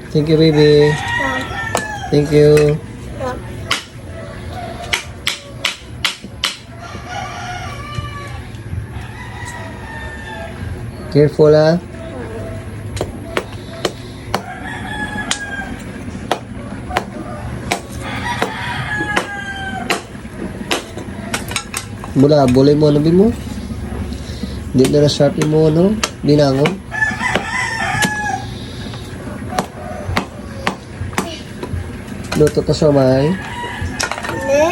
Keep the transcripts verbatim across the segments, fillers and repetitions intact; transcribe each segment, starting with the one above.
Thank you, baby. Thank you. Careful, ha? Bula, bulay mo, ano, bi mo? Di na na-sharp mo, no? Binangon. Luto ka siomai. Hindi.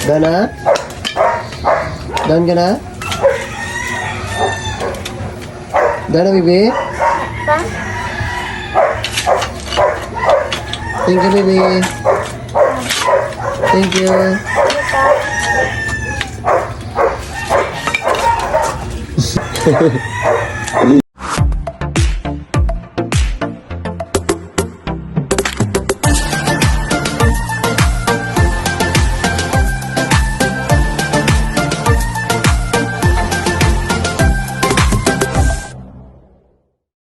Dana? Done ka na? Dana, baby? Pa? Thank you, baby. Thank you. Hindi pa.